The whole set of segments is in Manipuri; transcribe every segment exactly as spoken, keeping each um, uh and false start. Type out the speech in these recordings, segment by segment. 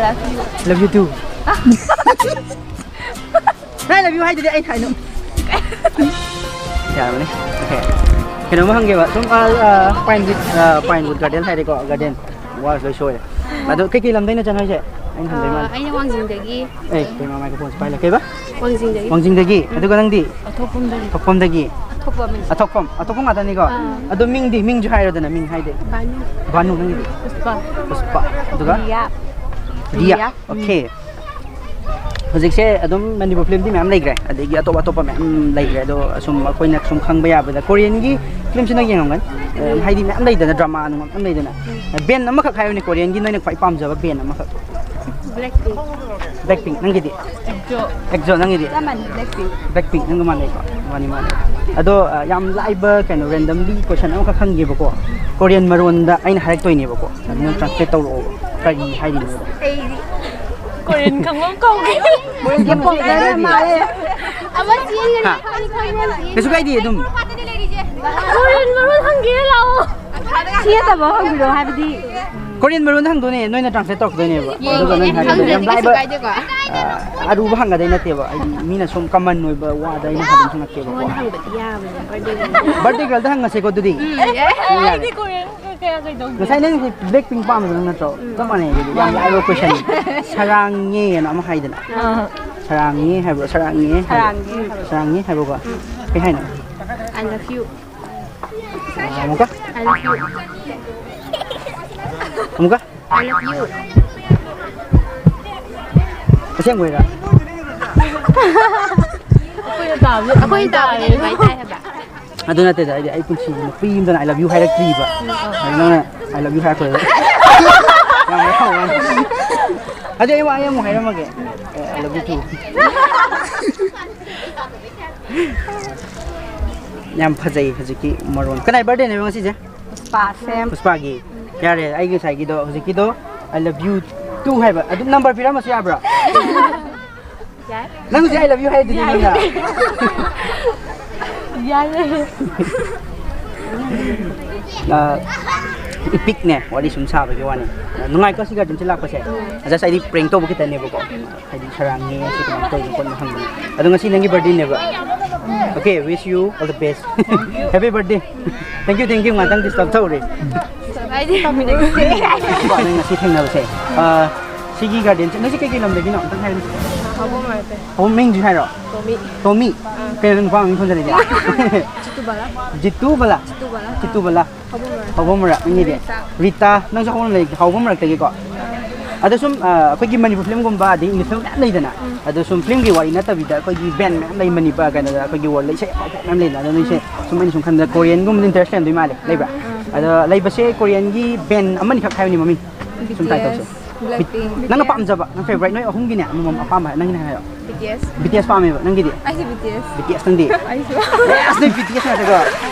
Love you too. I love you ꯍꯥꯏꯗꯨꯗꯤ ꯑꯩ ꯍꯥꯏꯅꯣ꯫ ꯌꯥꯔꯕꯅꯤ꯫ Okay. ꯀꯩꯅꯣꯝꯃ ꯍꯪꯒꯦꯕ꯫ ꯁꯨꯝ, ꯑ, ꯑ, Pinewood, ꯑ, Pinewood Garden ꯍꯥꯏꯔꯦꯀꯣ, garden꯫ ꯋꯥꯁꯨ ꯂꯣꯏ ꯁꯣꯏꯔꯦ꯫ ꯑꯗꯣ ꯀꯩꯀꯩ ꯂꯝꯗꯩꯅꯣ ꯆꯟ ꯍꯥꯏꯁꯦ? ꯑꯩꯅ ꯍꯪꯗꯣꯏ ꯑ, ꯃꯥꯜꯂꯦ꯫ ꯑꯩꯅ ꯋꯥꯡꯖꯤꯡꯗꯒꯤ꯫ ꯑꯦ, ꯀꯩꯅꯣ, microphone ꯁꯦ ꯄꯥꯏ ꯂꯩ꯫ ꯀꯩꯕ? ꯋꯥꯡꯖꯤꯡꯗꯒꯤ꯫ ꯋꯥꯡꯖꯤꯡꯗꯒꯤ꯫ ꯑꯗꯨꯒ ꯅꯪꯗꯤ? ꯑꯊꯣꯛꯐꯝꯗꯒꯤ꯫ ꯑꯊꯣꯛꯐꯝꯗꯒꯤ꯫ ꯑꯊꯣꯛꯄꯝ꯫ ꯑꯊꯣꯛꯐꯝ꯫ ꯑꯊꯣꯛꯐꯝ ꯉꯥꯛꯇꯅꯤꯀꯣ? ꯑꯥ꯫ ꯑꯗꯣ ꯃꯤꯡꯗꯤ? ꯃꯤꯡꯁꯨ ꯍꯥꯏꯔꯣꯗꯅ, ꯃꯤꯡ ꯍꯥꯏꯗꯤ? ꯚꯥꯅꯨ꯫ ꯚꯥꯅꯨ, ꯅꯪꯒꯤꯗꯤ? ꯄꯨꯁꯄꯥ꯫ ꯄꯨꯁꯄꯥ꯫ ꯑꯗꯨꯒ? ꯔꯤꯌꯥ꯫ ꯔꯤꯌꯥ꯫ ꯔꯤꯌꯥ꯫ ꯎꯝ꯫ Okay. ꯍꯧꯖꯤꯛꯁꯦ ꯑꯗꯨꯝ ꯃꯅꯤꯄꯨꯔ film ꯗꯤ ꯃꯌꯥꯝ ꯂꯩꯈ꯭ꯔꯦ, ꯑꯗꯒꯤ ꯑꯇꯣꯞ ꯑꯇꯣꯞꯄ ꯃꯌꯥꯝ ꯂꯩꯈ꯭ꯔꯦ꯫ ꯑꯗꯣ ꯁꯨꯝ ꯑꯩꯈꯣꯏꯅ ꯁꯨꯝ ꯈꯪꯕ ꯌꯥꯕꯗ Korean ꯒꯤ film ꯁꯨ ꯅꯪ ꯌꯦꯡꯉꯝꯒꯅꯤ꯫ ꯑ, ꯍꯥꯏꯗꯤ ꯃꯌꯥꯝ ꯂꯩꯗꯅ, drama ꯅꯨꯡ ꯃꯌꯥꯝ ꯂꯩꯗꯅ꯫ Band ꯑꯃꯈꯛ ꯍꯥꯏꯌꯨꯅꯦ, Korean ꯒꯤ ꯅꯣꯏꯅ ꯈ꯭ꯋꯥꯏ ꯄꯥꯝꯖꯕ band ꯑꯃꯈꯛ꯫ Blackpink꯫ Blackpink꯫ ꯅꯪꯒꯤꯗꯤ? EXO꯫ EXO꯫ ꯅꯪꯒꯤꯗꯤ? ꯆꯞ ꯃꯥꯟꯅꯩ, Blackpink꯫ Blackpink꯫ ꯅꯪꯒ ꯃꯥꯟꯅꯩꯀꯣ? ꯃꯥꯅꯤ, ꯃꯥꯅꯤ꯫ ꯑꯗꯣ, ꯑ, ꯌꯥꯝ ꯂꯥꯏꯕ ꯀꯩꯅꯣ, randomly question ꯑꯃꯈꯛ ꯍꯪꯒꯦꯕꯀꯣ꯫ Korean ꯃꯔꯣꯟꯗ ꯑꯩꯅ ꯍꯥꯏꯔꯛꯇꯣꯏꯅꯦꯕꯀꯣ꯫ ꯑꯗꯨ ꯅꯪ translate ꯇꯧꯔꯛꯑꯣꯕ꯫ ꯀꯔꯤ ꯍꯥꯏꯔꯤꯅꯣꯗꯣ? ꯑꯩꯗꯤ Korean ꯈꯪꯕ ꯀꯧꯒꯦ꯫ Korean ꯈꯪꯕ ꯀꯧꯒꯦ꯫ ꯃꯥꯜꯂꯦ꯫ ꯑꯃ ꯆꯦꯟꯒꯅꯤ, ꯍꯥ? ꯈꯪꯉꯤ, ꯈꯪꯉꯤ, ꯈꯪꯉꯤ꯫ ꯀꯩꯁꯨ ꯀꯥꯏꯗꯦ ꯑꯗꯨꯝ꯫ Korean ꯃꯔꯣꯟ ꯍꯪꯒꯦ ꯂꯥꯛꯑꯣ꯫ ꯁꯤ ꯅꯠꯇꯕ ꯍꯪꯕꯤꯔꯣ ꯍꯥꯏꯕꯗꯤ꯫ Korean ꯃꯔꯣꯟꯗ ꯍꯪꯗꯣꯏꯅꯦ, ꯅꯣꯏꯅ translate ꯇꯧꯔꯛꯇꯣꯏꯅꯦꯕ꯫ ꯌꯦꯡꯒꯦ, ꯑꯗꯨꯒ ꯅꯣꯏꯅ ꯍꯥꯏꯗꯣꯏꯅꯦ꯫ ꯈꯪꯗ꯭ꯔꯗꯤ ꯌꯥꯝ ꯀꯩꯁꯨ ꯂꯥꯏꯕ, ꯀꯥꯏꯗꯦꯀꯣ꯫ ꯑ, ꯑꯔꯨꯕ ꯍꯪꯒꯗꯣꯏ ꯅꯠꯇꯦꯕ꯫ ꯍꯥꯏꯗꯤ ꯃꯤꯅ ꯁꯨꯝ common ꯑꯣꯏꯕ ꯋꯥꯗ ꯑꯩꯅ ꯑꯗꯨꯝ ꯍꯪꯉꯛꯀꯦꯕꯀꯣ꯫ ꯃꯉꯣꯟꯗ ꯍꯪꯕꯗꯤ ꯌꯥꯕꯅꯦ, birthday girl꯫ Birthday girl ꯗ ꯍꯪꯉꯁꯦꯀꯣ ꯑꯗꯨꯗꯤ? ꯎꯝ, ꯌꯥꯏ꯫ ꯌꯥꯔꯦ꯫ ꯑꯩꯗꯤ Korean ꯀꯌꯥ ꯀꯩꯗꯧꯒꯦ? ꯉꯁꯥꯏ ꯅꯪ Blackpink ꯄꯥꯝꯕꯗꯣ ꯅꯪ ꯅꯠꯇ꯭ꯔꯣ? ꯎꯝ꯫ ꯆꯞ ꯃꯥꯟꯅꯩ ꯑꯗꯨꯗꯤ꯫ ꯌꯥꯝ ꯂꯥꯏꯕ question꯫ ꯁꯔꯥꯡꯉꯦꯅ ꯑꯃ ꯍꯥꯏꯗꯅ꯫ ꯑꯥ꯫ ꯁꯔꯥꯡꯉꯦ ꯍꯥꯏꯕ꯭ꯔꯣ? ꯁꯔꯥꯡꯉꯦ ꯍꯥꯏꯕ꯭ꯔꯣ? ꯁꯔꯥꯡꯉꯦ ꯍꯥꯏꯕ꯭ꯔꯣ? ꯁꯔꯥꯡꯉꯦ ꯍꯥꯏꯕ꯭ꯔꯣꯀꯣ? ꯎꯝ꯫ ꯀꯩ ꯍꯥꯏꯅꯣ? I love you꯫ ꯑꯃꯨꯛꯀ? I love you꯫ ꯑꯃꯨꯛꯀ? I love you꯫ ꯑꯁꯦꯡꯕꯩꯔꯥ? ꯑꯩꯈꯣꯏꯅ ꯇꯥꯕꯗꯤ ꯑꯗꯨꯃꯥꯏꯅ ꯇꯥꯏ ꯍꯥꯏꯕ꯫ ꯑꯗꯨ ꯅꯠꯇꯦꯗ, ꯑꯩꯗꯤ ꯑꯩ ꯄꯨꯟꯁꯤꯒꯤ ꯅꯨꯄꯤ ꯑꯃꯗꯅ I love you ꯍꯥꯏꯔꯛꯇ꯭ꯔꯤꯕ꯫ ꯑꯗꯨ ꯅꯪꯅ I love you ꯍꯥꯏꯔꯛꯄꯗꯨꯗ ꯌꯥꯝ ꯍꯔꯥꯎꯕ ꯋꯥꯅꯤ꯫ ꯑꯗꯨ ꯑꯩ ꯋꯥ ꯑꯃꯨꯛ ꯍꯥꯏꯔꯝꯃꯒꯦ꯫ ꯑꯦ, I love you too꯫ ꯌꯥꯝ ꯐꯖꯩ ꯍꯧꯖꯤꯛꯀꯤ ꯃꯔꯣꯟ꯫ ꯀꯅꯥꯏ birthday ꯅꯦꯕ ꯉꯁꯤꯁꯦ? ꯄꯨꯁꯄꯥ, ꯁꯦꯝ꯫ ꯄꯨꯁꯄꯥꯒꯤ꯫ ꯌꯥꯔꯦ, ꯑꯩꯒꯤ ꯉꯁꯥꯏꯒꯤꯗꯣ, ꯍꯧꯖꯤꯛꯀꯤꯗꯣ I love you too ꯍꯥꯏꯕ꯫ ꯑꯗꯨꯝ number ꯄꯤꯔꯝꯃꯁꯨ ꯌꯥꯕ꯭ꯔꯣ? ꯌꯥꯏ꯫ ꯅꯪ ꯍꯧꯖꯤꯛ I love you ꯍꯥꯏꯗꯨꯗꯤ ꯌꯥꯏ꯫ ꯅꯪꯅ꯫ ꯌꯥꯏꯌꯦ꯫ ꯑ, Epicꯅꯦ, ꯋꯥꯔꯤ ꯁꯨꯝ ꯁꯥꯕꯒꯤ ꯋꯥꯅꯤ꯫ ꯅꯨꯡꯉꯥꯏꯀꯣ ꯁꯤ gardenꯁꯦ ꯂꯥꯛꯄꯁꯦ? Just ꯑꯩꯗꯤ prank ꯇꯧꯕ ꯈꯤꯇꯅꯦꯕꯀꯣ, ꯍꯥꯏꯗꯤ ꯁꯔꯥꯡꯉꯦ ꯁꯤ ꯀꯃꯥꯏꯅ ꯇꯧꯔꯤꯅꯣ ꯈꯣꯠꯅꯣ ꯍꯪꯕꯅꯦ꯫ ꯑꯗꯣ ꯉꯁꯤ ꯅꯪꯒꯤ birthdayꯅꯦꯕ? Okay, wish you all the best. Happy birthday. Thank you, thank you, ꯉꯥꯛꯇꯪ disturb ꯇꯧꯔꯦ꯫ ꯀꯣ, ꯅꯪ ꯉꯁꯤ ꯊꯦꯡꯅꯕꯁꯦ, ꯑ, ꯁꯤꯒꯤ gardenꯁꯦ, ꯅꯪꯁꯦ ꯀꯩꯀꯩ ꯂꯝꯗꯒꯤꯅꯣ ꯑꯝꯇꯪ ꯍꯥꯏꯌꯨꯅꯦ꯫ ꯍꯧꯕ ꯃꯔꯛꯇ꯫ ꯍꯧꯕ ꯃꯤꯡꯁꯨ ꯍꯥꯏꯔꯣ? ꯇꯣꯃꯤ꯫ ꯇꯣꯃꯤ? ꯑꯥ꯫ ꯀꯩꯅꯣ ꯅꯪ ꯅꯨꯄꯥ ꯃꯤꯡ ꯊꯣꯟꯖꯜꯂꯤꯗꯤ? ꯖꯤꯇꯨ ꯕꯂꯥ꯫ ꯖꯤꯇꯨ ꯕꯂꯥ? ꯖꯤꯇꯨ ꯕꯂꯥ꯫ ꯍꯧꯕ ꯃꯔꯛ꯫ ꯍꯧꯕ ꯃꯔꯛ, ꯅꯪꯒꯤꯗꯤ? ꯔꯤꯇꯥ꯫ ꯔꯤꯇꯥ, ꯅꯪꯁꯨ ꯍꯧꯕ ꯂꯩ-, ꯍꯧꯕ ꯃꯔꯛꯇꯒꯤꯀꯣ? ꯑꯗꯣ ꯁꯨꯝ, ꯑ, ꯑꯩꯈꯣꯏꯒꯤ ꯃꯅꯤꯄꯨꯔ filmꯒꯨꯝꯕ ꯑꯗꯩ English film ꯃꯌꯥꯝ ꯂꯩꯗꯅ? ꯎꯝ꯫ ꯑꯗꯣ ꯁꯨꯝ filmꯒꯤ ꯋꯥꯔꯤ ꯅꯠꯇꯕꯤꯗ ꯑꯩꯈꯣꯏꯒꯤ band ꯃꯌꯥꯝ ꯂꯩ ꯃꯅꯤꯄꯨꯔ, ꯀꯩꯅꯣꯗ ꯑꯩꯈꯣꯏꯒꯤ worldꯗ ꯏꯁꯩ ꯑꯐꯥꯎꯕ ꯃꯌꯥꯝ ꯂꯩꯗꯅ? ꯑꯗꯣ ꯅꯣꯏꯁꯦ ꯁꯨꯝ ꯑꯩꯅ ꯁꯨꯝ ꯈꯟꯕꯗ Koreanꯒꯨꯝꯕꯗ interest ꯂꯩꯔꯝꯗꯣꯏ ꯃꯥꯜꯂꯦ, ꯂꯩꯕ꯭ꯔꯥ? ꯎꯝ꯫ ꯑꯗꯣ ꯂꯩꯕꯁꯦ Koreanꯒꯤ band ꯑꯃꯅꯤꯈꯛ ꯍꯥꯏꯌꯨꯅꯦ ꯃꯃꯤꯡ꯫ ꯁꯨꯝ try ꯇꯧꯁꯦ꯫ B T S, Blackpink꯫ ꯅꯪꯅ ꯄꯥꯝꯖꯕ, ꯅꯪ favourite ꯅꯣꯏ ꯑꯍꯨꯝꯒꯤꯅꯦ ꯑꯃꯃꯝ ꯑꯄꯥꯝꯕ ꯍꯥꯏ-, ꯅꯪꯒꯤꯅ ꯍꯥꯏꯔꯣ꯫ B T S꯫ B T S ꯄꯥꯝꯃꯦꯕ, ꯅꯪꯒꯤꯗꯤ? ꯑꯩꯁꯨ B T S꯫ B T S ꯅꯪꯗꯤ? ꯑꯩꯁꯨ꯫ Yes, ꯅꯪ B T S ꯉꯥꯛꯇꯀꯣ꯫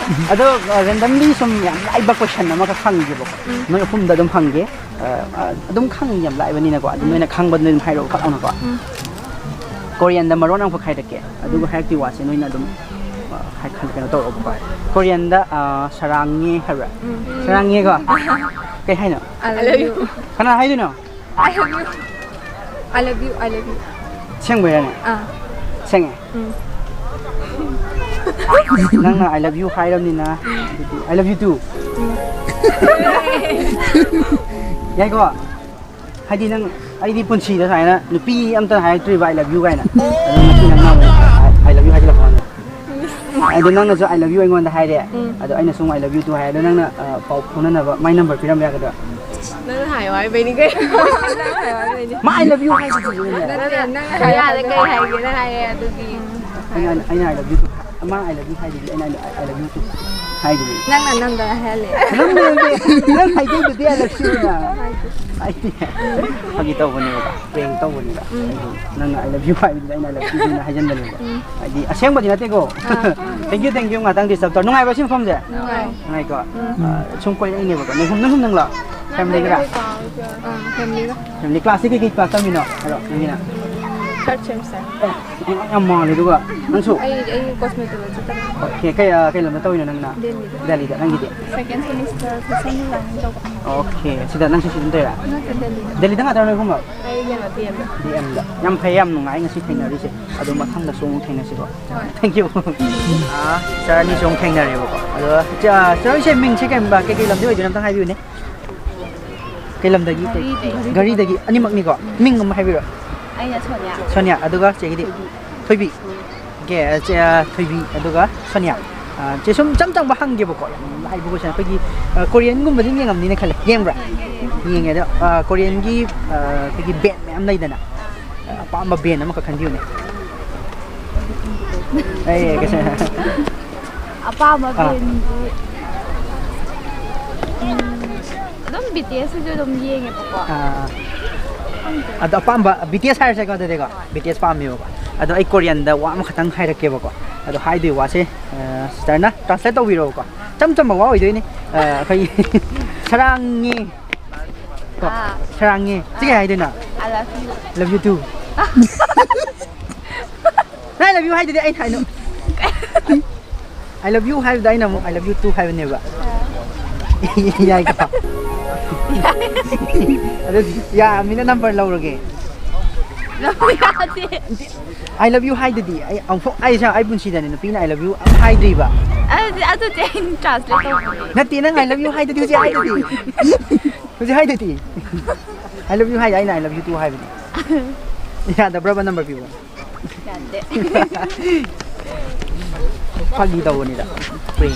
ꯑꯗꯣ, ꯑ, randomly ꯁꯨꯝ ꯌꯥꯝ ꯂꯥꯏꯕ question ꯑꯃꯈꯛ ꯍꯪꯒꯦꯕꯀꯣ꯫ ꯎꯝ꯫ ꯅꯣꯏ ꯑꯍꯨꯝꯗ ꯑꯗꯨꯝ ꯍꯪꯒꯦ꯫ ꯑ, ꯑ, ꯑꯗꯨꯝ ꯈꯪꯉꯤ, ꯌꯥꯝ ꯂꯥꯏꯕꯅꯤꯅꯀꯣ꯫ ꯑꯗꯨ ꯎꯝ꯫ ꯅꯣꯏꯅ ꯈꯪꯕꯗꯨꯅ ꯑꯗꯨꯝ ꯍꯥꯏꯔꯛꯑꯣ ꯐꯠ ꯂꯥꯎꯅꯀꯣ꯫ ꯎꯝ꯫ Koreanꯗ ꯃꯔꯣꯟ ꯑꯃꯈꯛ ꯍꯥꯏꯔꯛꯀꯦ꯫ ꯑꯗꯨꯒ ꯎꯝ꯫ ꯍꯥꯏꯔꯛꯇ꯭ꯔꯤ ꯋꯥꯁꯦ ꯅꯣꯏꯅ ꯑꯗꯨꯝ, ꯑ, ꯍꯥꯏ-, ꯈꯟ-, ꯀꯩꯅꯣ ꯇꯧꯔꯛꯑꯣꯕꯀꯣ꯫ Koreanꯗ, ꯑ, ꯁꯔꯥꯡꯉꯦ ꯍꯥꯏꯕ꯭ꯔꯥ? ꯎꯝ꯫ ꯁꯔꯥꯡꯉꯦꯀꯣ? ꯀꯩ ꯍꯥꯏꯅꯣ? I love you꯫ ꯀꯅꯥ ꯍꯥꯏꯗꯣꯏꯅꯣ? I love you꯫ I love you, I love you꯫ ꯑꯁꯦꯡꯕꯩꯔꯅꯦ? ꯑꯥ꯫ ꯑꯁꯦꯡꯉꯦ? ꯎꯝ꯫ ꯅꯪꯅ I love you ꯍꯥꯏꯔꯕꯅꯤꯅ, ꯑꯗꯨꯗꯤ I love you too꯫ ꯎꯝ꯫ ꯌꯥꯏꯀꯣ? ꯍꯥꯏꯗꯤ ꯅꯪ, ꯑꯩꯗꯤ ꯄꯨꯟꯁꯤꯗ ꯁꯨꯃꯥꯏꯅ ꯅꯨꯄꯤ ꯑꯝꯇꯅ ꯍꯥꯏꯔꯛꯇ꯭ꯔꯤꯕ "I love you" ꯀꯥꯏꯅ꯫ ꯑꯗꯣ ꯉꯁꯤ ꯅꯪꯅ ꯑꯃꯨꯛ "I, I love you" ꯍꯥꯏꯖꯤꯜꯂꯛꯄ ꯋꯥꯅꯤ꯫ ꯑꯗꯣ ꯅꯪꯅꯁꯨ "I love you" ꯑꯩꯉꯣꯟꯗ ꯍꯥꯏꯔꯦ꯫ ꯎꯝ꯫ ꯑꯗꯣ ꯑꯩꯅꯁꯨ ꯑꯃꯨꯛ "I love you too" ꯍꯥꯏ꯫ ꯑꯗꯣ ꯅꯪꯅ, ꯑ, ꯄꯥꯎ ꯐꯥꯎꯅꯅꯕ my number ꯄꯤꯔꯝꯕ ꯌꯥꯒꯗ꯭ꯔꯥ? ꯅꯪꯅ ꯍꯥꯏꯌꯣ ꯍꯥꯏꯕꯩꯅꯤ ꯀꯩꯅꯣ꯫ ꯅꯪꯅ ꯍꯥꯏꯌꯣ ꯍꯥꯏꯕꯩꯅꯤ꯫ ꯃꯥ "I love you" ꯍꯥꯏꯁꯤꯗꯤ ꯑꯩꯉꯣꯟꯗ꯫ ꯅꯠꯇꯦ, ꯅꯪꯅ ꯍꯥꯏꯌꯣ ꯌꯥꯔꯦ, ꯍꯥꯏꯕꯩꯅꯤ꯫ ꯀꯩ ꯍꯥꯏꯒꯦ? ꯅꯪ ꯍꯥꯏꯌꯦ ꯑꯗꯨꯒꯤ꯫ ꯑꯩꯅ, ꯑꯩꯅ "I love you" ꯇꯨ-, ꯃꯥ "I love you" ꯍꯥꯏꯗꯨꯗꯤ ꯑꯩꯅ "I love you" ꯇꯨ ꯍꯥꯏꯗꯨꯗꯤ꯫ ꯅꯪꯅ ꯅꯝꯗꯅ ꯍꯥꯏꯍꯜꯂꯦ꯫ ꯅꯪꯅ ꯅꯠꯇꯦ, ꯅꯪ ꯍꯥꯏꯖꯩꯗꯨꯗꯤ "I love you" ꯅ꯫ ꯍꯥꯏꯗꯦ꯫ ꯐꯥꯒꯤ ꯇꯧꯕꯅꯦꯕ, prank ꯇꯧꯕꯅꯦꯕ꯫ ꯎꯝ꯫ ꯑꯩꯗꯤ ꯅꯪꯅ "I love you" ꯍꯥꯏꯕꯗꯨꯗ ꯑꯩꯅ "I love you" ꯅ ꯍꯥꯏꯖꯟꯕꯅꯦꯕ꯫ ꯎꯝ꯫ ꯍꯥꯏꯗꯤ ꯑꯁꯦꯡꯕꯗꯤ ꯅꯠꯇꯦꯀꯣ꯫ ꯑꯥ꯫ Thank you, thank you, ꯉꯥꯛꯇꯪ disturb ꯇꯧꯔ꯫ ꯅꯨꯡꯉꯥꯏꯕ꯭ꯔꯣ ꯁꯤ ꯃꯐꯝꯁꯦ? ꯅꯨꯡꯉꯥꯏ꯫ ꯅꯨꯡꯉꯥꯏꯀꯣ? ꯎꯝ꯫ ꯑꯥ, ꯁꯨꯝ ꯀꯣꯏꯔꯛꯏꯅꯦꯕꯀꯣ꯫ ꯅꯣꯏ ꯍꯨꯝ-, ꯅꯣꯏ ꯍꯨꯝꯗꯪꯂꯣ? Family ꯒꯔꯥ? ꯑꯥ, family ꯒ꯫ Family꯫ Class ꯁꯤ ꯀꯩ ꯀꯩ class ꯇꯝꯃꯤꯅꯣ? ꯍꯥꯏꯔꯣ, ꯅꯪꯒꯤꯅ꯫ Third semester. ꯑꯦ, ꯑꯉꯥꯡ ꯌꯥꯝ ꯃꯥꯜꯂꯦ ꯑꯗꯨꯒ꯫ ꯅꯪꯁꯨ? ꯑꯩ ꯑꯩ cosmetology ꯇꯝꯃꯤ꯫ ꯑꯣꯀꯦ, ꯀꯩ ꯑ, ꯀꯩ ꯂꯝꯗ ꯇꯧꯔꯤꯅꯣ ꯅꯪꯅ? ꯗꯦꯜꯂꯤꯗ꯫ ꯗꯦꯜꯂꯤꯗ꯫ ꯅꯪꯒꯤꯗꯤ? Second semester fashion designing ꯇꯧꯕ꯫ ꯑꯣꯀꯦ, ꯁꯤꯗ ꯅꯪꯁꯨ ꯁꯤ ꯑꯗꯨꯝ ꯇꯧꯔꯤꯔꯥ? ꯅꯠꯇꯦ, ꯗꯦꯜꯂꯤꯗ꯫ ꯗꯦꯜꯂꯤꯗ ꯉꯥꯛꯇꯔꯣ ꯅꯣꯏ ꯑꯍꯨꯝꯃꯛ? ꯑꯩ ꯀꯩꯅꯣ, ꯗꯤ ꯑꯦꯝꯗ꯫ ꯗꯤ ꯑꯦꯝꯗ꯫ ꯌꯥꯝ ꯐꯩ, ꯌꯥꯝ ꯅꯨꯡꯉꯥꯏ ꯉꯁꯤ ꯊꯦꯡꯅꯔꯤꯁꯦ꯫ ꯑꯗꯣ ꯃꯊꯪꯗꯁꯨ ꯑꯃꯨꯛ ꯊꯦꯡꯅꯁꯤꯀꯣ꯫ ꯍꯣꯏ꯫ Thank you꯫ ꯑꯥ, ꯁꯥꯔ ꯑꯅꯤꯁꯨ ꯑꯃꯨꯛ ꯊꯦꯡꯅꯔꯦꯕꯀꯣ꯫ ꯑꯗꯣ ꯆꯥ-, ꯁꯥꯔ ꯍꯣꯏꯁꯦ ꯃꯤꯡꯁꯦ ꯀꯩ, ꯀꯩ ꯀꯩ ꯂꯝꯗꯩ ꯑꯣꯏꯗꯣꯏꯅꯣ ꯑꯝꯇꯪ ꯍꯥꯏꯕꯤꯌꯨꯅꯦ꯫ ꯀꯩ ꯂꯝꯗꯒꯤ? ꯘꯔꯤꯗꯒꯤ꯫ ꯘꯔꯤꯗꯒꯤ꯫ ꯑꯅꯤꯃꯛꯅꯤꯀꯣ? ꯃꯤꯡ ꯑꯃ ꯍꯥꯏꯕꯤꯔꯣ꯫ ꯑꯩꯅ ꯁꯣꯅꯤꯌꯥ꯫ ꯁꯣꯅꯤꯌꯥ, ꯑꯗꯨꯒ ꯆꯦꯒꯤꯗꯤ? ꯊꯣꯏꯕꯤ꯫ ꯊꯣꯏꯕꯤ꯫ ꯑꯣꯀꯦ, ꯆꯦ, ꯑ, ꯊꯣꯏꯕꯤ, ꯑꯗꯨꯒ ꯁꯣꯅꯤꯌꯥ꯫ ꯑ, ꯆꯦ, ꯁꯨꯝ ꯏꯆꯝ ꯆꯝꯕ ꯍꯪꯒꯦꯕꯀꯣ, ꯌꯥꯝ ꯂꯥꯏꯕ question꯫ ꯑꯩꯈꯣꯏꯒꯤ, ꯑ, ꯀꯣꯔꯤꯌꯟꯒꯨꯝꯕꯗꯤ ꯌꯦꯡꯉꯝꯅꯤꯅ ꯈꯜꯂꯦ꯫ ꯌꯦꯡꯕ꯭ꯔꯥ? ꯌꯦꯡꯉꯦ꯫ ꯌꯦꯡꯉꯦ꯫ ꯑꯗꯣ, ꯑ, ꯀꯣꯔꯤꯌꯟꯒꯤ, ꯑ, ꯑꯩꯈꯣꯏꯒꯤ band ꯃꯌꯥꯝ ꯂꯩꯗꯅ, ꯑ, ꯑꯄꯥꯝꯕ band ꯑꯃꯈꯛ ꯈꯟꯕꯤꯌꯨꯅꯦ꯫ ꯑꯩ ꯀꯩꯁꯨ ꯑꯄꯥꯝꯕ ꯑꯥ꯫ Bandꯗꯤ, ꯎꯝ, ꯑꯗꯨꯝ ꯕꯤ ꯇꯤ ꯑꯦꯁ ꯁꯤꯁꯨ ꯑꯗꯨꯝ ꯌꯦꯡꯉꯦꯕꯀꯣ꯫ ꯑꯥ, ꯑꯥ꯫ ꯈꯪꯗꯦ꯫ ꯑꯗꯣ ꯑꯄꯥꯝꯕ ꯕꯤ ꯇꯤ ꯑꯦꯁ ꯍꯥꯏꯔꯁꯦꯀꯣ ꯑꯗꯨꯗꯤꯀꯣ꯫ ꯍꯣꯏ꯫ ꯕꯤ ꯇꯤ ꯑꯦꯁ ꯄꯥꯝꯃꯦꯕꯀꯣ꯫ ꯑꯗꯣ ꯑꯩ ꯀꯣꯔꯤꯌꯟꯗ ꯋꯥ ꯑꯃꯈꯛꯇꯪ ꯍꯥꯏꯔꯛꯀꯦꯕꯀꯣ꯫ ꯑꯗꯣ ꯍꯥꯏꯗꯣꯏ ꯋꯥꯁꯦ, ꯑ, ꯁꯤꯁꯇꯔꯅ translate ꯇꯧꯕꯤꯔꯛꯑꯣꯀꯣ꯫ ꯏꯆꯝ ꯆꯝꯕ ꯋꯥ ꯑꯣꯏꯗꯣꯏꯅꯤ꯫ ꯑ, ꯑꯩꯈꯣꯏꯒꯤ ꯁꯔꯥꯡꯉꯦ꯫ ꯀꯣ? ꯑꯥ꯫ ꯁꯔꯥꯡꯉꯦ꯫ ꯁꯤ ꯀꯩ ꯍꯥꯏꯗꯣꯏꯅꯣ? I love you꯫ Love you too꯫ ꯅꯪ I love you ꯍꯥꯏꯗꯨꯗꯤ ꯑꯩ ꯊꯥꯏꯅ꯫ I love you ꯍꯥꯏꯕꯗ ꯑꯩꯅ ꯑꯃꯨꯛ I love you too ꯍꯥꯏꯕꯅꯦꯕ꯫ ꯑꯥ꯫ ꯌꯥꯏꯀꯣ? ꯑꯗꯨꯗꯤ ꯌꯥꯔꯕꯅꯤꯅ number ꯂꯧꯔꯒꯦ꯫ ꯂꯧꯕ ꯌꯥꯗꯦ꯫ I love you ꯍꯥꯏꯗꯨꯗꯤ ꯑꯩ ꯑꯃꯨꯛꯐꯥꯎ, ꯑꯩ ꯏꯁꯥ, ꯑꯩ ꯄꯨꯟꯁꯤꯗꯅꯦ ꯅꯨꯄꯤꯅ I love you ꯑꯃ ꯍꯥꯏꯗ꯭ꯔꯤꯕ꯫ ꯑꯗꯨꯗꯤ, ꯑꯗꯨꯗꯤ ꯑꯩꯅ translate ꯇꯧꯕꯅꯦ꯫ ꯅꯠꯇꯦ, ꯅꯪ I love you ꯍꯥꯏꯗꯨꯗꯤ ꯍꯧꯖꯤꯛ ꯍꯥꯏꯗꯨꯗꯤ꯫ ꯍꯧꯖꯤꯛ ꯍꯥꯏꯗꯨꯗꯤ꯫ I love you ꯍꯥꯏꯗꯤ ꯑꯩꯅ I love you too ꯍꯥꯏꯕꯅꯦ꯫ ꯌꯥꯗꯕ꯭ꯔꯕ number ꯄꯤꯕ? ꯌꯥꯗꯦ꯫ ꯐꯥꯒꯤ ꯇꯧꯕꯅꯤꯗ꯫ Prank꯫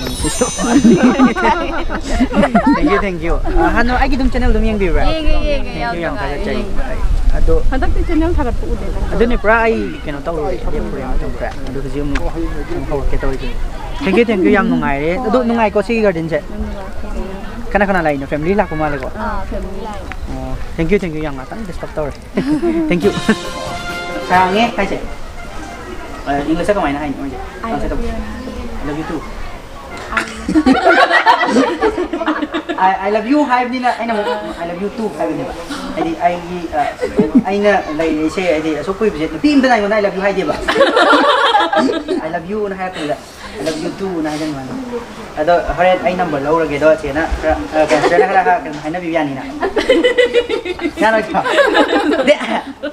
Thank you, thank you꯫ ꯑ, ꯍꯥꯟꯅ ꯑꯩꯒꯤ ꯑꯗꯨꯝ channel ꯑꯗꯨꯝ ꯌꯦꯡꯕꯤꯕ꯭ꯔꯥ? ꯌꯦꯡꯉꯦ, ꯌꯦꯡꯉꯦ, Thank you, ꯌꯥꯝ ꯌꯥꯝ ꯅꯨꯡꯉꯥꯏ꯫ ꯊꯥꯒꯠꯆꯔꯤ꯫ ꯌꯦꯡꯉꯦ꯫ ꯑꯗꯣ ꯍꯟꯗꯛꯇꯤ channel ꯊꯥꯒꯠꯄ ꯎꯗꯦ ꯅꯪ꯫ ꯑꯗꯨꯅꯦ ꯄꯨꯔꯥ ꯑꯩ ꯀꯩꯅꯣ ꯇꯧꯔꯦ, ꯂꯦꯞꯄꯨꯔꯦ ꯃꯇꯝ ꯈꯔ꯫ ꯑꯗꯣ ꯍꯧꯖꯤꯛ ꯑꯃꯨꯛ, ꯑꯃꯨꯛ ꯍꯧꯔꯛꯀꯦ ꯇꯧꯔꯤꯁꯦ꯫ Thank you, thank you, ꯌꯥꯝ ꯅꯨꯡꯉꯥꯏꯔꯦ꯫ ꯑꯗꯣ ꯅꯨꯡꯉꯥꯏꯀꯣ ꯁꯤꯒꯤ garden ꯁꯦ? ꯌꯥꯝ ꯅꯨꯡꯉꯥꯏ꯫ ꯀꯅꯥ ꯀꯅꯥ ꯂꯥꯛꯏꯅꯣ? Family ꯂꯥꯛꯄ ꯃꯥꯜꯂꯦꯀꯣ? ꯑꯥ, family ꯂꯥꯛꯑꯦ꯫ ꯑꯣ, thank you, thank you, ꯌꯥꯝ ꯉꯥꯛꯇꯪ disturb ꯇꯧꯔꯦ꯫ Thank you꯫ ꯁꯥꯡꯉꯦ ꯍꯥꯏꯁꯦ꯫ ꯑ, English ꯇ ꯀꯃꯥꯏꯅ ꯍꯥꯏꯅꯤ ꯃꯣꯏꯁꯦ? I love you꯫ I love you too꯫ I love you too꯫ I, I love you ꯍꯥꯏꯕꯅꯤꯅ ꯑꯩꯅ ꯑꯃꯨꯛ I love you too ꯍꯥꯏꯕꯅꯦꯕ꯫ ꯍꯥꯏꯗꯤ ꯑꯩꯒꯤ ꯑ, ꯑꯩꯅ ꯂꯩꯔꯤꯁꯦ ꯍꯥꯏꯗꯤ ꯑꯁꯨꯛ ꯀꯨꯏꯕꯁꯦ ꯅꯨꯄꯤ ꯑꯝꯇꯅ ꯑꯩꯉꯣꯟꯗ I love you ꯍꯥꯏꯗꯦꯕ꯫ I love you ꯅ ꯍꯥꯏꯔꯛꯄꯗꯨꯗ I love you too ꯅ ꯍꯥꯏꯖꯟꯕ ꯋꯥꯅꯤ꯫ ꯑꯗꯣ ꯍꯣꯔꯦꯟ ꯑꯩ ꯅꯝꯕꯔ ꯂꯧꯔꯒꯦ ꯑꯗꯣ ꯆꯦꯅ ꯈꯔ ꯑ, ꯀꯩꯅꯣ, ꯆꯦꯅ ꯈꯔ ꯈꯔ ꯀꯩꯅꯣ ꯍꯥꯏꯅꯕꯤꯕ ꯌꯥꯅꯤꯅ꯫ ꯌꯥꯔꯣꯏꯗ꯭ꯔꯣ? ꯗꯦ,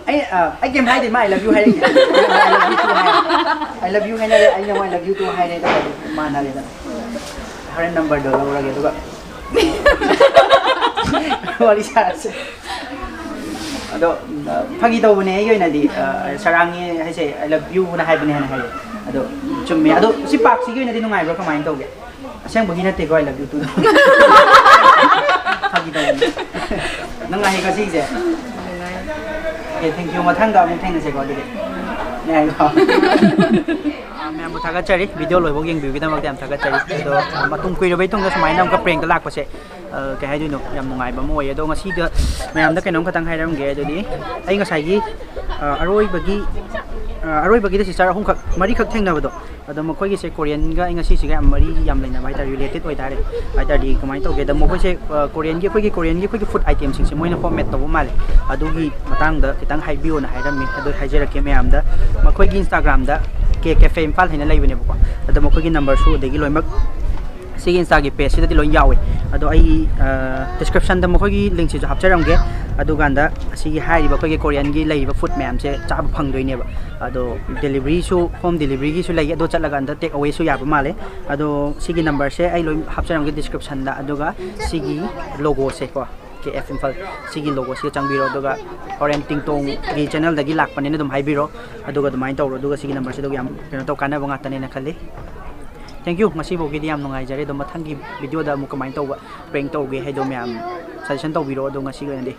ꯑꯩ ꯑ, ꯑꯩ ꯀꯩꯝ ꯍꯥꯏꯗꯦ ꯃꯥ I love you ꯍꯥꯏꯔꯛꯏꯁꯦ꯫ I love you too high. I love you ꯍꯥꯏꯅꯔꯦ ꯑꯩꯅ ꯑꯃꯨꯛ I love you too ꯍꯥꯏꯔꯦ ꯑꯗꯨꯒ ꯃꯥꯟꯅꯔꯦꯗꯅ꯫ ꯍꯣꯔꯦꯟ ꯅꯝꯕꯔꯗꯣ ꯂꯧꯔꯒꯦ ꯑꯗꯨꯒ ꯋꯥꯔꯤ ꯁꯥꯔꯁꯦ꯫ ꯑꯗꯣ ꯐꯥꯒꯤ ꯇꯧꯕꯅꯦ ꯑꯩꯒꯤ ꯑꯣꯏꯅꯗꯤ꯫ ꯁꯔꯥꯡꯉꯦ ꯍꯥꯏꯁꯦ I love you ꯅ ꯍꯥꯏꯕꯅꯦ ꯍꯥꯏꯅ ꯍꯥꯏꯌꯦ꯫ ꯑꯗꯣ ꯆꯨꯝꯃꯦ꯫ ꯑꯗꯣ ꯁꯤ ꯄꯥꯛꯁꯤꯒꯤ ꯑꯣꯏꯅꯗꯤ ꯅꯨꯡꯉꯥꯏꯕ꯭ꯔꯣ ꯀꯃꯥꯏꯅ ꯇꯧꯒꯦ? ꯑꯁꯦꯡꯕꯒꯤ ꯅꯠꯇꯦꯀꯣ I love you too ꯗꯣ꯫ ꯐꯥꯒꯤ ꯇꯧꯕꯅꯦ꯫ ꯅꯨꯡꯉꯥꯏꯌꯦꯀꯣ ꯁꯤꯒꯤꯁꯦ? Okay, thank you꯫ ꯃꯊꯪꯗ ꯑꯃꯨꯛ ꯊꯦꯡꯅꯁꯦꯀꯣ ꯑꯗꯨꯗꯤ꯫ ꯌꯥꯏꯀꯣ? ꯃꯌꯥꯝꯕꯨ ꯊꯥꯒꯠꯆꯔꯤ꯫ ꯚꯤꯗꯤꯑꯣ ꯂꯣꯏꯐꯥꯎ ꯌꯦꯡꯕꯤꯕꯒꯤꯗꯃꯛꯇ ꯌꯥꯝ ꯊꯥꯒꯠꯆꯔꯤ꯫ ꯑꯗꯣ ꯃꯇꯨꯡ ꯀꯨꯏꯔꯕꯩ ꯇꯨꯡꯗ ꯁꯨꯃꯥꯏꯅ ꯑꯃꯨꯛꯀ ꯄ꯭ꯔꯦꯡꯗ ꯂꯥꯛꯄꯁꯦ ꯑ, ꯀꯩ ꯍꯥꯏꯗꯣꯏꯅꯣ, ꯌꯥꯝ ꯅꯨꯡꯉꯥꯏꯕ ꯑꯃ ꯑꯣꯏꯌꯦ꯫ ꯑꯗꯣ ꯉꯁꯤꯗ ꯃꯌꯥꯝꯗ ꯀꯩꯅꯣꯝ ꯈꯇꯪ ꯍꯥꯏꯔꯝꯒꯦ꯫ ꯑꯗꯨꯗꯤ ꯑꯩ ꯉꯁꯥꯏꯒꯤ ꯑ, ꯑꯔꯣꯏꯕꯒꯤ ꯑ, ꯑꯔꯣꯏꯕꯒꯤꯗ ꯁꯤꯁꯇꯔ ꯑꯍꯨꯝꯈꯛ ꯃꯔꯤꯈꯛ ꯊꯦꯡꯅꯕꯗꯣ, ꯑꯗꯣ ꯃꯈꯣꯏꯒꯤꯁꯦ ꯀꯣꯔꯤꯌꯟꯒ ꯑꯩ ꯉꯁꯤꯁꯤꯒ ꯌꯥꯝ ꯃꯔꯤ ꯌꯥꯝ ꯂꯩꯅꯕ ꯍꯥꯏꯇꯥꯔꯦ, ꯔꯤꯂꯦꯇꯦꯠ ꯑꯣꯏꯇꯥꯔꯦ꯫ ꯍꯥꯏ ꯇꯥꯔꯗꯤ ꯀꯃꯥꯏꯅ ꯇꯧꯒꯦꯗ, ꯃꯈꯣꯏꯁꯦ ꯑ, ꯀꯣꯔꯤꯌꯟꯒꯤ ꯑꯩꯈꯣꯏꯒꯤ ꯀꯣꯔꯤꯌꯟꯒꯤ ꯑꯩꯈꯣꯏꯒꯤ ꯐꯨꯗ ꯑꯥꯏꯇꯦꯝꯁꯤꯡꯁꯦ ꯃꯣꯏꯅ ꯍꯣꯝ ꯃꯦꯗ ꯇꯧꯕ ꯃꯥꯜꯂꯦ꯫ ꯑꯗꯨꯒꯤ ꯃꯇꯥꯡꯗ ꯈꯤꯇꯪ ꯍꯥꯏꯕꯤꯌꯣꯅ ꯍꯥꯏꯔꯝꯃꯤ꯫ ꯑꯗꯨ ꯍꯥꯏꯖꯔꯛꯀꯦ ꯃꯌꯥꯝꯗ꯫ ꯃꯈꯣꯏꯒꯤ ꯏꯟꯁꯇꯥꯒ꯭ꯔꯥꯝꯗ ꯀꯦ ꯀꯦꯐꯦ ꯏꯝꯐꯥꯜ ꯍꯥꯏꯅ ꯂꯩꯕꯅꯦꯕꯀꯣ꯫ ꯑꯗꯣ ꯃꯈꯣꯏꯒꯤ ꯅꯝꯕꯔꯁꯨ ꯑꯗꯒꯤ ꯂꯣꯏꯅꯃꯛ ꯁꯤꯒꯤ ꯏꯟꯁꯇꯥꯒꯤ ꯄꯦꯖꯁꯤꯗꯗꯤ ꯂꯣꯏ ꯌꯥꯎꯋꯦ꯫ ꯑꯗꯣ ꯑꯩ ꯗꯤꯁꯀ꯭ꯔꯤꯞꯁꯟꯗ ꯃꯈꯣꯏꯒꯤ ꯂꯤꯡꯁꯤꯁꯨ ꯍꯥꯞꯆꯔꯝꯒꯦ꯫ ꯑꯗꯨꯀꯥꯟꯗ ꯑꯁꯤꯒꯤ ꯍꯥꯏꯔꯤꯕ ꯑꯩꯈꯣꯏꯒꯤ ꯀꯣꯔꯤꯌꯟꯒꯤ ꯂꯩꯔꯤꯕ ꯐꯨꯗ ꯃꯌꯥꯝꯁꯦ ꯆꯥꯕ ꯐꯪꯗꯣꯏꯅꯦꯕ꯫ ꯑꯗꯣ ꯗꯦꯂꯤꯚꯔꯤꯁꯨ, ꯍꯣꯝ ꯗꯦꯂꯤꯚꯔꯤꯒꯤꯁꯨ ꯂꯩ꯫ ꯑꯗꯣ ꯆꯠꯂꯀꯥꯟꯗ ꯇꯦꯛ ꯑꯋꯦꯁꯨ ꯌꯥꯕ ꯃꯥꯜꯂꯦ꯫ ꯑꯗꯣ ꯁꯤꯒꯤ ꯅꯝꯕꯔꯁꯦ ꯑꯩ ꯂꯣꯏ ꯍꯥꯞꯆꯔꯝꯒꯦ ꯗꯤꯁꯀ꯭ꯔꯤꯞꯁꯟꯗ꯫ ꯑꯗꯨꯒ ꯁꯤꯒꯤ ꯂꯣꯒꯣꯁꯦꯀꯣ, ꯀꯦ ꯑꯦꯐ ꯏꯝꯐꯥꯜ, ꯁꯤꯒꯤ ꯂꯣꯒꯣꯁꯤꯗ ꯆꯪꯕꯤꯔꯣ꯫ ꯑꯗꯨꯒ ꯍꯣꯔꯦꯟ ꯇꯤꯡꯇꯣꯡꯒꯤ ꯆꯦꯅꯦꯜꯗꯒꯤ ꯂꯥꯛꯄꯅꯦꯅ ꯑꯗꯨꯝ ꯍꯥꯏꯕꯤꯔꯣ꯫ ꯑꯗꯨꯒ ꯑꯗꯨꯃꯥꯏꯅ ꯇꯧꯔꯣ꯫ ꯑꯗꯨꯒ ꯁꯤꯒꯤ ꯅꯝꯕꯔꯁꯤꯗ ꯌꯥꯝ ꯀꯩꯅꯣ ꯇꯧ, ꯀꯥꯟꯅꯕ ꯉꯥꯛꯇꯅꯦꯅ ꯈꯜꯂꯤ꯫ Thank you꯫ ꯉꯁꯤꯐꯥꯎꯒꯤꯗꯤ ꯌꯥꯝ ꯅꯨꯡꯉꯥꯏꯖꯔꯦ꯫ ꯑꯗꯣ ꯃꯊꯪꯒꯤ ꯚꯤꯗꯤꯑꯣꯗ ꯑꯃꯨꯛ ꯀꯃꯥꯏꯅ ꯇꯧꯕ ꯄ꯭ꯔꯦꯡ ꯇꯧꯒꯦ ꯍꯥꯏꯗꯣ ꯃꯌꯥꯝ ꯁꯖꯦꯁꯟ ꯇꯧꯕꯤꯔꯣ꯫ ꯑꯗꯣ ꯉꯁꯤꯒꯤ ꯑꯣꯏꯅꯗꯤ